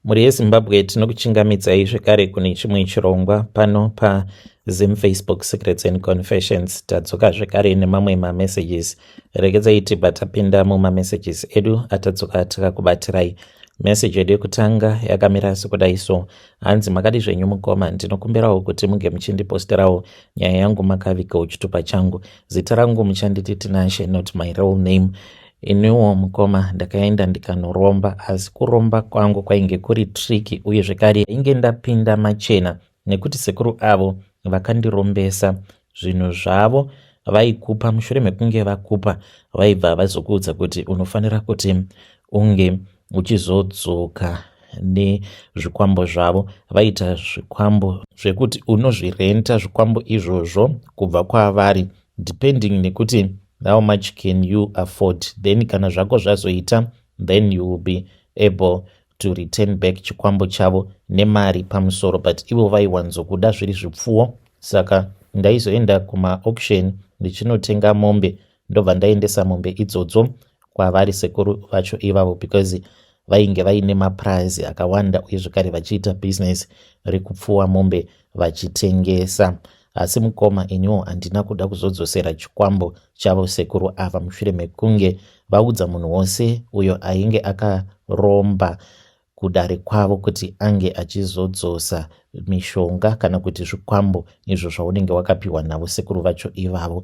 Mhuri yeZimbabwe, tinokuchingamidzai zvekare kune chimwe chirongwa pano paZim Facebook Secrets and Confessions. Tadzoka zvekare nemamwe mamessages. Regedzai tibva tapinda mumamessages edu atadzoka takakubatirai. Meseji yedu yekutanga yakamira sekudai so. Hanzi, "Makadi zvenyu mukoma? Ndinokumbirawo kuti munge muchindiposterawo nyaya yangu makavigawo chitupa changu. Zita rangu muchanditi Tinashe, not my real name. Iniwo mukoma ndakaenda ndikanoromba, asi kuromba kwangu kwainge kuri tricky, uye zvekare inge ndapinda machena nekuti sekuru avo vakandirombesa zvinhu zvavo vaikupa. Mushure mekunge vakupa, vaibva vazokuudza kuti unofanira kuti unge uchizodzoka nezvikwambo zvavo. Vaita zvikwambo zvekuti unozvirenta zvikwambo izvozvo kubva kwavari, depending nekuti how much can you afford. Then kana zvako zvazoita, then you will be able to return back chikwambo chavo nemari pamusoro, but ivo vaiwanzokuda zviri zvipfuwo. Saka ndaizoenda kumaauction ndichinotenga mombe, ndobva ndaendesa mombe idzodzo kwavari sekuru vacho ivavo, because vainge vaine mapurazi akawanda, uye zvekare vachiita bhizinesi rekupfuwa mombe vachitengesa. Asi mukoma, iniwo handina kuda kuzodzosera chikwambo chavo sekuru ava mushure mekunge vaudza munhu wose uyo ainge akaromba kudare kwavo kuti ange achizodzosa mishonga kana kuti zvikwambo izvo zvaunenge wakapiwa navo sekuru vacho ivavo.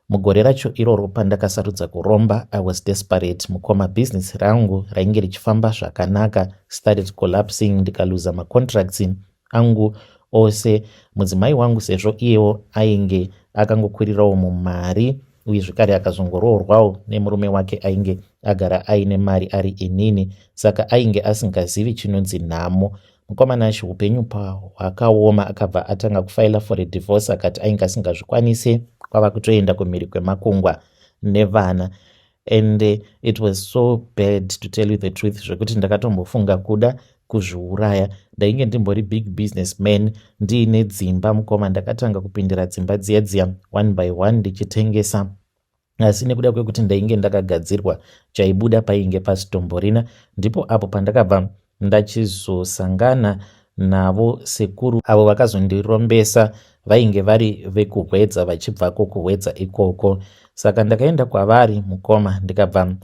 Mugore racho iroro pandakasarudza kuromba, I was desperate, mukoma. Bhizinesi rangu rainge richifamba zvakanaka started collapsing, ndikaluza macontracts angu ose. Mudzimai wangu, sezvo iyewo ainge akangokwirirawo mumari, uye zvekare akazongoroorwawo nemurume wake ainge agara aine mari ari inini, saka ainge asingazivi chinonzi nhamo. Mukomana achi upenyu pahwakaoma, akabva atanga kufaila for a divorce, akati ainge asingazvikwanisi, kwava kutoenda kumhiri kwemakungwa nevana. And it was so bad, to tell you the truth, zvekuti ndakatombofunga kuda kuzviuraya. Ndainge ndimbori big business man, ndiine dzimba mukoma. Ndakatanga kupindira dzimba dziya dziya one by one ndichitengesa, asi nekuda kwekuti ndainge ndakagadzirwa, chaibuda painge pasitomborina. Ndipo apo pandakabva ndachizosangana navo sekuru avo vakazondirombesa. Vainge vari vekuHwedza, vachibvako kuHwedza ikoko. Saka ndakaenda kwavari mukoma, ndikabva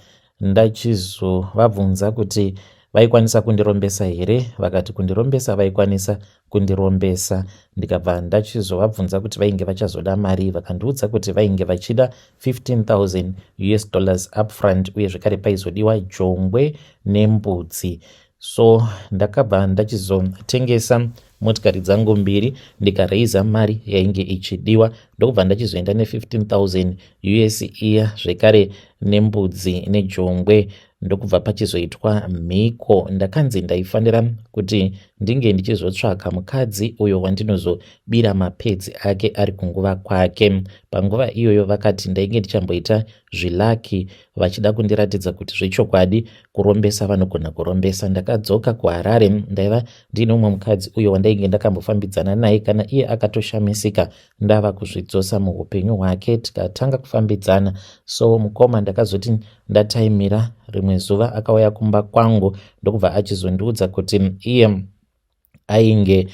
ndachizovabvunza kuti vaikwanisa kundirombesa here. Vakati kundirombesa vaikwanisa kundirombesa. Ndikabva ndachizovabvunza kuti vainge vachazoda mari. Vakandiudza kuti vainge vachida 15,000 US dollars upfront, uye zvekare paizodiwa jongwe nembudzi. So ndakabva ndachizotengesa motikari dzangu mbiri, ndikareiza mari yainge ichidiwa, ndokubva ndachizoenda ne15,000 US iya, zvekare nembudzi nejongwe, ndokubva pachizoitwa mhiko. Ndakanzi ndaifanira kuti ndinge ndichizotsvaka mukadzi uyo wandinozobira mapads ake ari kunguva kwake. Panguva iyoyo vakati ndainge ndichamboita zvilucky, vachida kundiratidza kuti zvechokwadi kurombesa vanogona kurombesa. Ndakadzoka kuHarare, ndaiva ndiine umwe mukadzi uyo wandainge ndakambofambidzana naye. Kana iye akatoshamisika ndava kuzvidzosa muupenyu hwake, tikatanga kufambidzana. So mukoma, ndakazoti ndataimira, rimwe zuva akauya kumba kwangu, ndokubva achizondiudza kuti iye ainge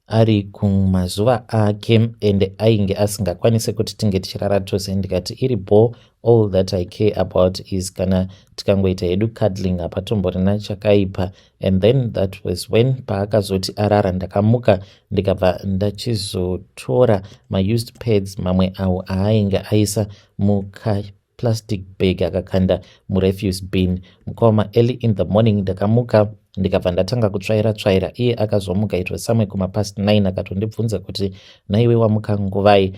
ari kumazuva ake ende ainge asingakwanisi kuti tinge tichirara tose. Ndikati iri bo, all that I care about is kana tikangoita hedu cuddling, hapatomborina chakaipa. And then that was when paakazoti arara, ndakamuka, ndikabva ndachizotora maused pads mamwe awo aainge aisa mukaplastic bag, akakanda murefuse bin. Mukoma, early in the morning ndakamuka, ndikabva ndatanga kutsvaira tsvaira. Iye akazomuka, it was somewhere kumapast 9, akatondibvunza kuti, "Naiwe wamuka nguvai?"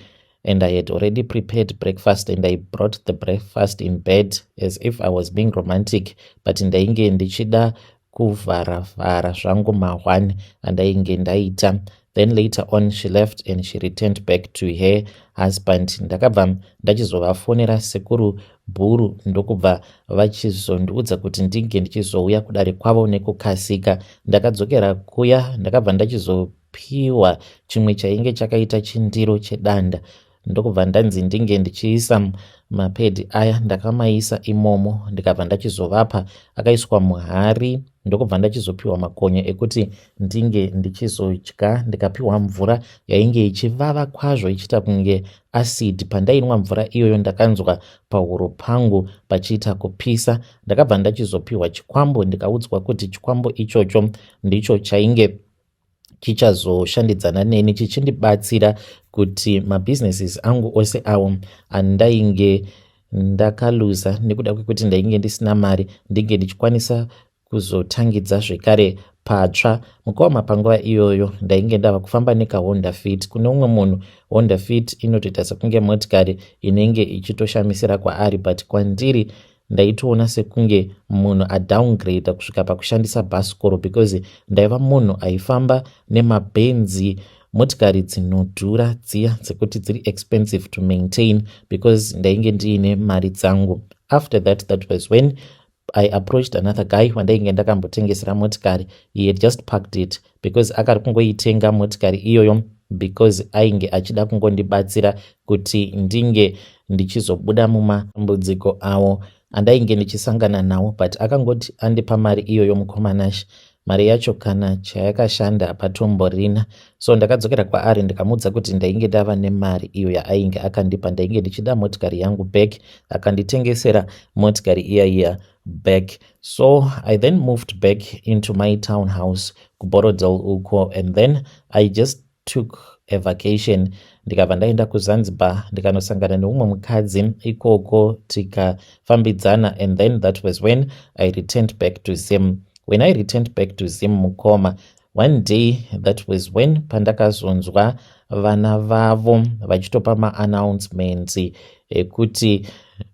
And I had already prepared breakfast, and I brought the breakfast in bed as if I was being romantic, but ndainge ndichida kuvharavhara zvangu ma1 andainge ndaita. Then later on she left and she returned back to her husband. Ndakabva ndachizovafonera sekuru Bhuru, ndokubva vachizondiudza kuti ndinge ndichizouya kudare kwavo nekukasika. Ndakadzokera kuya, ndakabva ndachizopiwa chimwe chainge chakaita chindiro chedanda, ndokubva ndanzi ndinge ndichiisa mapads aya. Ndakamaisa imomo, ndikabva ndachizovapa akaiswa muhari. Ndokubva ndachizopiwa makonye ekuti ndinge ndichizodya, ndikapiwa mvura yainge ichivava kwazvo ichiita kunge acid. Pandainwa mvura iyoyo ndakanzwa pahuro pangu pachiita kupisa. Ndakabva ndachizopiwa chikwambo, ndikaudzwa kuti chikwambo ichocho ndicho chainge chichazoshandidzana neni chichindibatsira kuti mabusinesses angu ose awo andainge ndakaluza nekuda kwekuti ndainge ndisina mari ndinge ndichikwanisa kuzotangidza zvekare patsva. Mukoma, panguva iyoyo ndainge ndava kufamba nekaHonda Fit. Kune umwe munhu Honda Fit inotoita sekunge motikari inenge ichitoshamisira kwaari, but kwandiri ndaitoona sekunge munhu adowngrade kusvika pakushandisa bhasikoro, because ndaiva munhu aifamba nemaBenz, motikari dzinodhura dziya dzekuti dziri expensive to maintain, because ndainge ndiine mari dzangu. After that, that was when I approached another guy wandainge ndakambotengesera motikari. He had just parked it because akari kungoitenga motikari iyoyo because ainge achida kungondibatsira kuti ndinge ndichizobuda mumambudziko awo andainge ndichisangana nawo. But akangoti andipa mari iyoyo, mukoma Nash, mari yacho kana chayakashanda hapatomborina. So ndakadzokera kwaari ndikamuudza kuti ndainge ndava nemari iyo yaainge akandipa, ndainge ndichida motikari yangu back. Akanditengesera motikari iya iya back. So I then moved back into my town house kuBorrowdale uko, and then I just took a vacation, ndikabva ndaenda kuZanzibar, ndikanosangana neumwe mukadzi ikoko, tikafambidzana, and then that was when I returned back to Zim. When I returned back to Zim, mukoma, one day, that was when pandakazonzwa vana vavo vachitopa maannouncements ekuti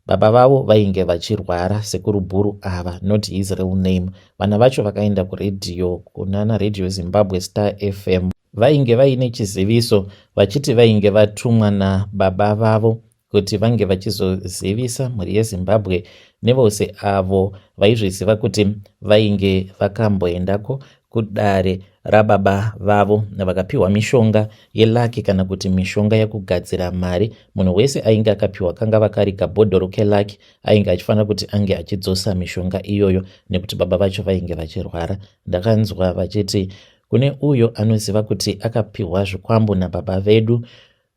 baba vavo vainge vachirwara, Sekuru Bhuru ava, not his real name. Vana vacho vakaenda kuredhiyo, kunana Radio Zimbabwe, Star FM. Vainge vaine chiziviso vachiti vainge vatumwa nababa vavo kuti vange vachizozivisa mhuri yeZimbabwe nevose avo vaizviziva kuti vainge vakamboendako kudare rababa vavo vakapiwa mishonga yeluck, kana kuti mishonga yekugadzira mari. Munhu wese ainge akapiwa kanga vakari kabhodhoro keluck ainge achifanira kuti ange achidzosa mishonga iyoyo nekuti baba vacho vainge vachirwara. Ndakanzwa vachiti kune uyo anoziva kuti akapiwa zvikwambo nababa vedu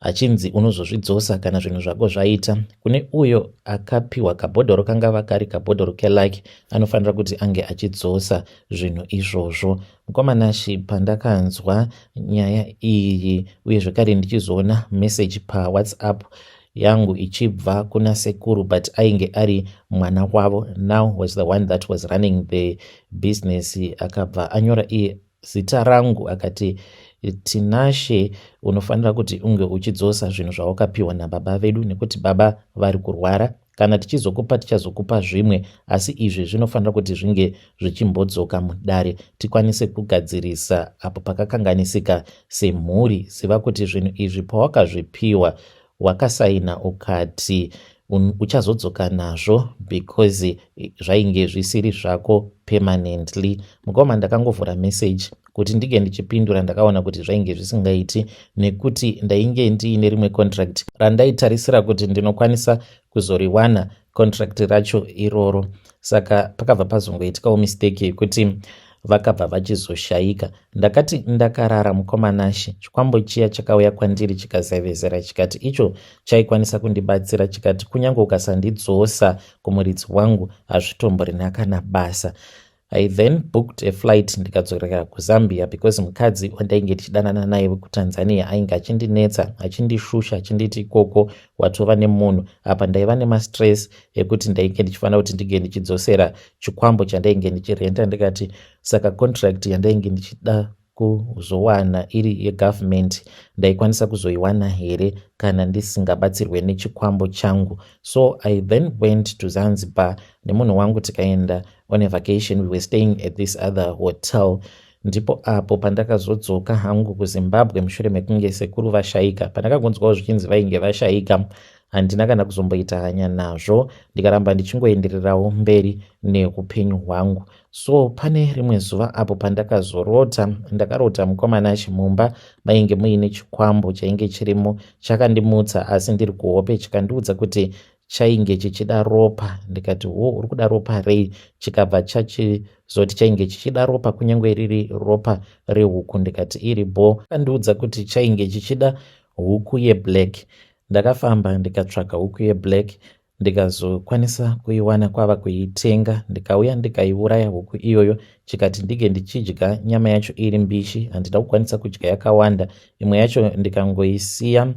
achinzi unozozvidzosa kana zvinhu zvako zvaita, kune uyo akapiwa kabhodhoro kangava kari kabhodhoro keluck, anofanira kuti ange achidzosa zvinhu izvozvo. Mukoma Nashi, pandakanzwa nyaya iyi, uye zvekare ndichizoona meseji paWhatsApp yangu ichibva kuna sekuru, but ainge ari mwana wavo, now was the one that was running the business, akabva anyora iye zita rangu akati, "Tinashe, unofanira kuti unge uchidzosa zvinhu zvawakapiwa nababa vedu nekuti baba vari kurwara. Kana tichizokupa, tichazokupa zvimwe, asi izvi zvinofanira kuti zvinge zvichimbodzoka mudare tikwanise kugadzirisa apo pakakanganisika semhuri. Ziva kuti zvinhu izvi pawakazvipiwa wakasaina ukati uchazodzoka nazvo because zvainge zvisiri zvako permanently." Mukoma, ndakangovhura message kuti ndinge ndichipindura, ndakaona kuti zvainge zvisingaiti nekuti ndainge ndiine rimwe contract randaitarisira kuti ndinokwanisa kuzoriwana contract racho iroro. Saka pakabva pazongoitikawo mistake yekuti vakabva vachizoshayika. Ndakati ndakarara, mukoma Nashi, chikwambo chiya chakauya kwandiri chikazevezera chikati icho chaikwanisa kundibatsira, chikati kunyange ukasandidzosa kumuridzi wangu hazvitomborina kana basa. I then booked a flight ndikadzokera kuZambia because mukadzi wandainge ndichidanana naye wekuTanzania ainge achindinetsa, achindishusha, achinditi ikoko watova nemunhu. Apa ndaiva nemastress ekuti ndainge ndichifanira kuti ndinge ndichidzosera chikwambo chandainge ndichirenta. Ndikati saka contract yandainge ndichida kuzowana iri yegovernment ndaikwanisa kuzoiwana here kana ndisingabatsirwe nechikwambo changu? So I then went to Zanzibar nemunhu wangu, tikaenda on a vacation. We were staying at this other hotel. Ndipo apo pandakazodzoka hangu kuZimbabwe mushure mekunge sekuru vashayika. Pandakangonzwawo zvichinzi vainge vashayika, handina kana kuzomboita hanya nazvo, ndikaramba ndichingoendererawo mberi neupenyu hwangu. So pane rimwe zuva apo pandakazorota, ndakarota, mukoma Nashi, mumba mainge muine chikwambo chainge chirimo. Chakandimutsa asi ndiri kuhope, chikandiudza kuti Chainge chichida ropa. Ndikati, "Ho, uri kuda ropa rei?" Chikabva chachizoti chainge chichida ropa, kunyange riri ropa rehuku. Ndikati, "Iri bo." Kandiudza kuti chainge chichida huku yeblack. Ndakafamba ndikatsvaga huku yeblack, ndikazokwanisa kuiwana, kwava kuitenga. Ndikauya ndikaiuraya huku iyoyo. Chikati ndinge ndichidya nyama yacho iri mbishi, handida kukwanisa kudya yakawanda. Imwe yacho ndikangoisiya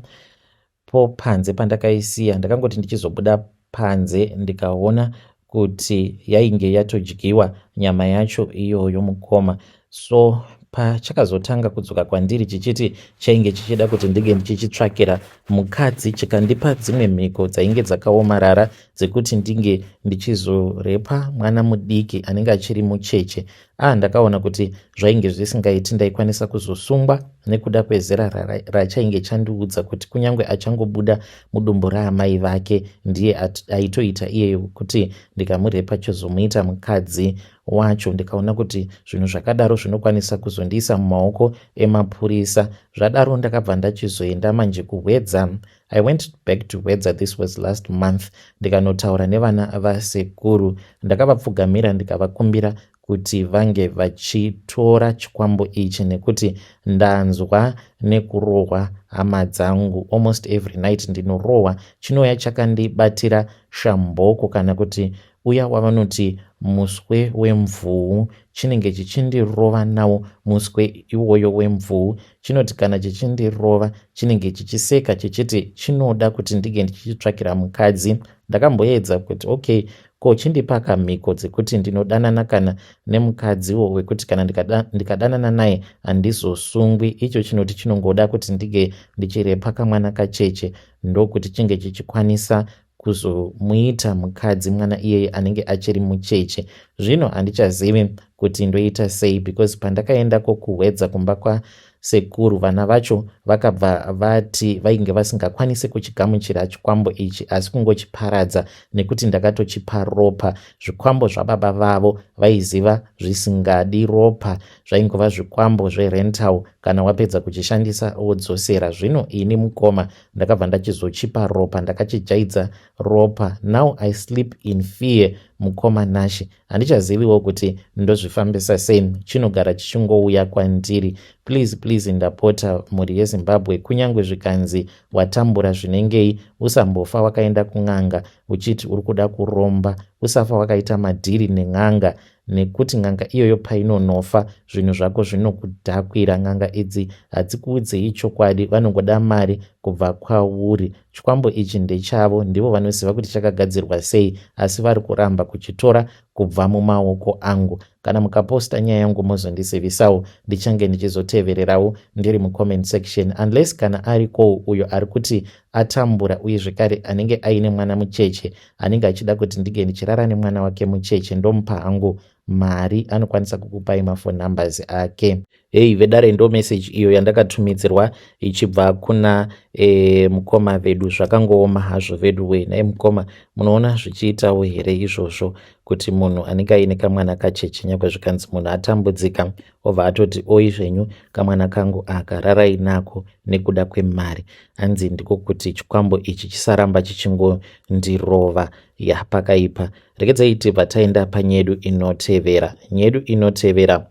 po panze. Pandakaisiya, ndakangoti ndichizobuda panze, ndikaona kuti yainge yatodyiwa nyama yacho iyoyo, mukoma. So pachakazotanga kudzoka kwandiri chichiti chainge chichida kuti ndinge ndichichitsvakira mukadzi, chikandipa dzimwe mhiko dzainge dzakaomarara dzekuti ndinge ndichizorepa mwana mudiki anenge achiri mucheche. Ah, ndakaona kuti zvainge zvisingaiti, ndaikwanisa kuzosungwa nekuda kwezera rachainge chandiudza kuti kunyange achangobuda mudumbu raamai vake ndiye aitoita iyeyo kuti ndikamurepa chozomuita mukadzi wacho. Ndikaona kuti zvinhu zvakadaro zvinokwanisa kuzondiisa mumaoko emapurisa. Zvadaro ndakabva ndachizoenda manje kuHwedza. I went back to Hwedza, this was last month. Ndikanotaura nevana vasekuru, ndakavapfugamira, ndikavakumbira kuti vange vachitora chikwambo ichi nekuti ndanzwa nekurohwa hama dzangu. Almost every night ndinorohwa. Chinouya chakandibatira shamboko, kana kuti uya wavanoti muswe wemvuu. Chinenge chichindirova nawo muswe iwoyo wemvuu. Chinoti kana chichindirova, chinenge chichiseka chichiti chinoda kuti ndinge ndichichitsvakira mukadzi. Ndakamboedza kuti, okay, ko chindipa kamhiko dzekuti ndinodanana kana nemukadziwo wekuti kana ndikadanana naye handizosungwi. Icho chinoti chinongoda kuti ndinge ndichirepa kamwana kacheche, ndokuti chinge chichikwanisa kuzomuita mukadzi mwana iyeye anenge achiri mucheche. Zvino handichazivi kuti ndoita sei, because pandakaendako kuHwedza kumba kwasekuru, vana vacho vakabva vati vainge vasingakwanisi kuchigamuchira chikwambo ichi, asi kungochiparadza nekuti ndakatochipa ropa. Zvikwambo zvababa vavo vaiziva zvisingadi ropa, zvaingova zvikwambo zverental, kana wapedza kuchishandisa wodzosera. Zvino ini, mukoma, ndakabva ndachizochipa ropa, ndakachijaidza ropa. Now I sleep in fear, mukoma Nashe. Handichaziviwo kuti ndozvifambisa sei, chinogara chichingouya kwandiri. Please, please, ndapota, mhuri yeZimbabwe, kunyange zvikanzi watambura zvinengei, usambofa wakaenda kun'anga uchiti uri kuda kuromba. Usafa wakaita madhiri nen'anga, nekuti n'anga iyoyo painonofa, zvinhu zvako zvinokudhakwira. N'anga idzi hadzikuudzei chokwadi, vanongoda mari kubva kwauri. Chikwambo ichi ndechavo, ndivo vanoziva kuti chakagadzirwa sei, asi vari kuramba kuchitora kubva mumaoko angu. Kana mukaposta nyaya yangu, mozondizivisawo, ndichange ndichizotevererawo ndiri mucomment section, unless kana ariko uyo ari kuti atambura, uye zvekare anenge aine mwana mucheche anenge achida kuti ndinge ndichirara nemwana wake mucheche, ndomupa hangu mari, anokwanisa kukupai maphone numbers ake. Hei vedare, ndo message iyo yandakatumidzirwa ichibva kuna mukoma vedu. Zvakangooma hazvo vedu we. Nai mukoma, munoona zvichiitawo here izvozvo, kuti munhu anenge aine kamwana kacheche, nyangwe zvikanzi munhu atambudzika, obva atoti, "Oi zvenyu kamwana kangu aka, rarai nako," nekuda kwemari? Hanzi ndiko kuti chikwambo ichi chisaramba chichingondirova. Ya, pakaipa. Regedzai tibva taenda panyedu inotevera. Nyedu inotevera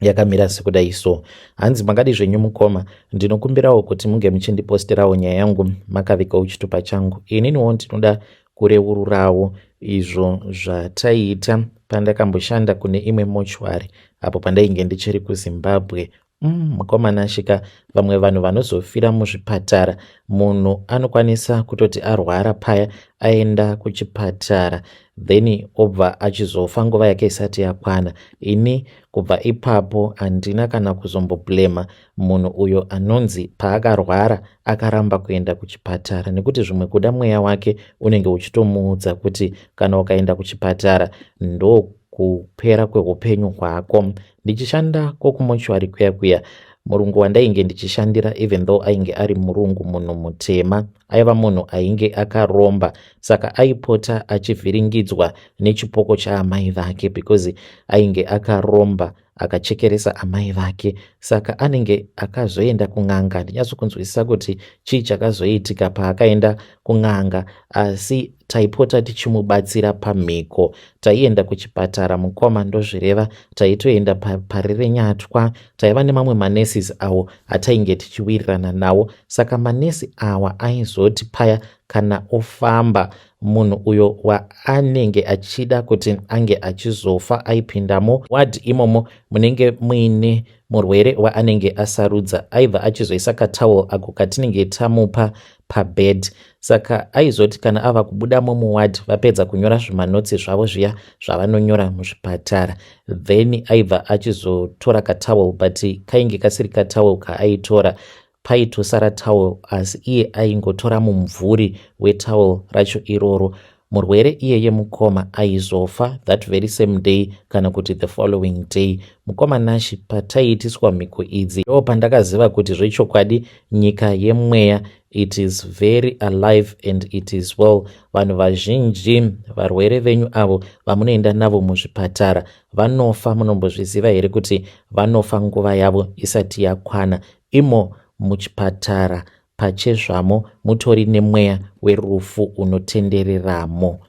yakamira sekudai so. Hanzi, "Makadi zvenyu mukoma? Ndinokumbirawo kuti munge muchindiposterawo nyaya yangu makavigawo chitupa changu. Ininiwo ndinoda kureururawo izvo zvataiita pandakamboshanda kune imwe mochwari apo pandainge ndichiri kuZimbabwe." Mukomana ashika, vamwe vanhu vanozofira muzvipatara, munhu anokwanisa kutoti arwara paya, aenda kuchipatara, then obva achizofa nguva yake isati yakwana. Ini kubva ipapo handina kana kuzomboblema munhu uyo anonzi paakarwara akaramba kuenda kuchipatara, nekuti zvimwe kuda mweya wake unenge uchitomuudza kuti kana ukaenda kuchipatara ndo kupera kweupenyu hwako. Ndichishanda kwokumochwari kuya kuya, murungu wandainge ndichishandira, even though ainge ari murungu, munhu mutema, aiva munhu ainge akaromba. Saka aipota achivhiringidzwa nechipoko chaamai vake, because ainge akaromba akachekeresa amai vake. Saka anenge akazoenda kun'anga. Ndinyatsokunzwisisa kuti chii chakazoitika paakaenda kun'anga, asi Taipota tichimubatsira pamhiko. Taienda kuchipatara mukoma ndozvireva taitoenda paParirenyatwa. Taiva nemamwe manurses awo atainge tichiwirirana nawo. Saka manesi awa aizoti paya kana ofamba munhu uyo waanenge achida kuti ange achizofa aipindamo ward imomo munenge muine murwere waanenge asarudza aibva achizoisa katowel ako katinenge tamupa pabed. Saka aizoti kana ava kubudamo muward vapedza kunyora zvimanotsi zvavo zviya zvavanonyora muzvipatara, then aibva achizotora katowel, but kainge kasiri katowel kaaitora, paitosara towel, asi iye aingotora mumvuri wetowel racho iroro. Murwere iyeye mukoma aizofa that very same day kana kuti the following day. Mukoma Nashi, pataiitiswa mhiko idzi ndo pandakaziva kuti zvechokwadi nyika yemweya, it is very alive and it is well. Vanhu vazhinji, varwere venyu avo vamunoenda navo muzvipatara vanofa. Munombozviziva here kuti vanofa nguva yavo isati yakwana? Imo muchipatara pachezvamo mutori nemweya werufu unotendereramo.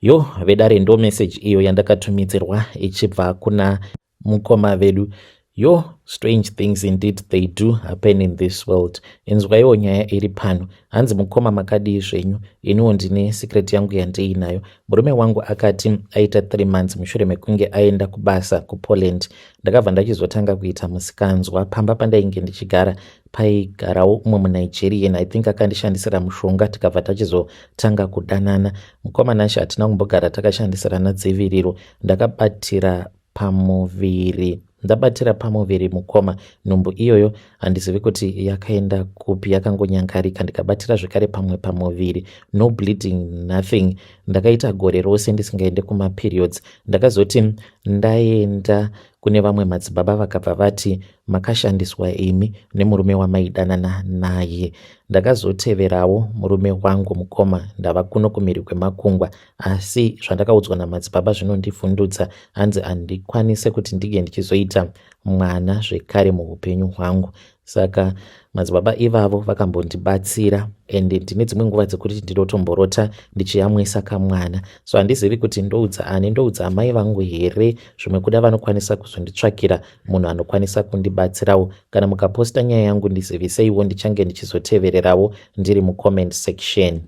Yo vedare, ndo meseji iyo yandakatumidzirwa ichibva kuna mukoma vedu. Yo, strange things indeed, they do happen in this world. Inzwaiwo nyaya iri pano. Hanzi, "Mukoma, makadii zvenyu? Iniwo ndine secret yangu yandiinayo. Murume wangu akati aita 3 months mushure mekunge aenda kubasa kuPoland, ndakabva ndachizotanga kuita musikanzwa. Pamba pandainge ndichigara paigarawo umwe muNigerian. I think akandishandisira mushonga, tikabva tachizotanga kudanana. Mukoma Nashe, hatina kumbogara takashandisirana dziviriro. Ndakabatira pamuviri, ndabatira pamuviri mukoma. Nhumbu iyoyo handizivi kuti yakaenda kupi, yakangonyangarika. Ndikabatira zvekare pamwe pamuviri, no bleeding, nothing. Ndakaita gore rose ndisingaende kumaperiods. Ndakazoti ndaenda kune vamwe madzibaba, vakabva vati makashandiswa imi nemurume wamaidanana naye. Ndakazoteverawo murume wangu mukoma, ndava kuno kumhiri kwemakungwa, asi zvandakaudzwa namadzibaba zvinondivhundutsa. Hanzi handikwanise kuti ndinge ndichizoita mwana zvekare muupenyu hwangu. Saka madzibaba ivavo vakambondibatsira, and ndine dzimwe nguva dzekuti ndinotomborota ndichiyamwisa kamwana. So handizivi kuti ndoudza ani. Ndoudza amai vangu here? Zvimwe kuda vanokwanisa kuzonditsvakira munhu anokwanisa kundibatsirawo. Kana mukaposta nyaya yangu, ndiziviseiwo, ndichange ndichizotevererawo ndiri mucomment section."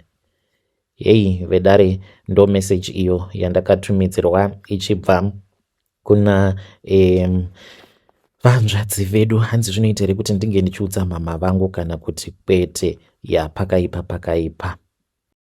Hei vedare, ndo meseji iyo yandakatumidzirwa ichibva kuna vanzvadzi vedu. Hanzi zvinoita here kuti ndinge ndichiudza mama vangu kana kuti kwete? Ya, pakaipa, pakaipa.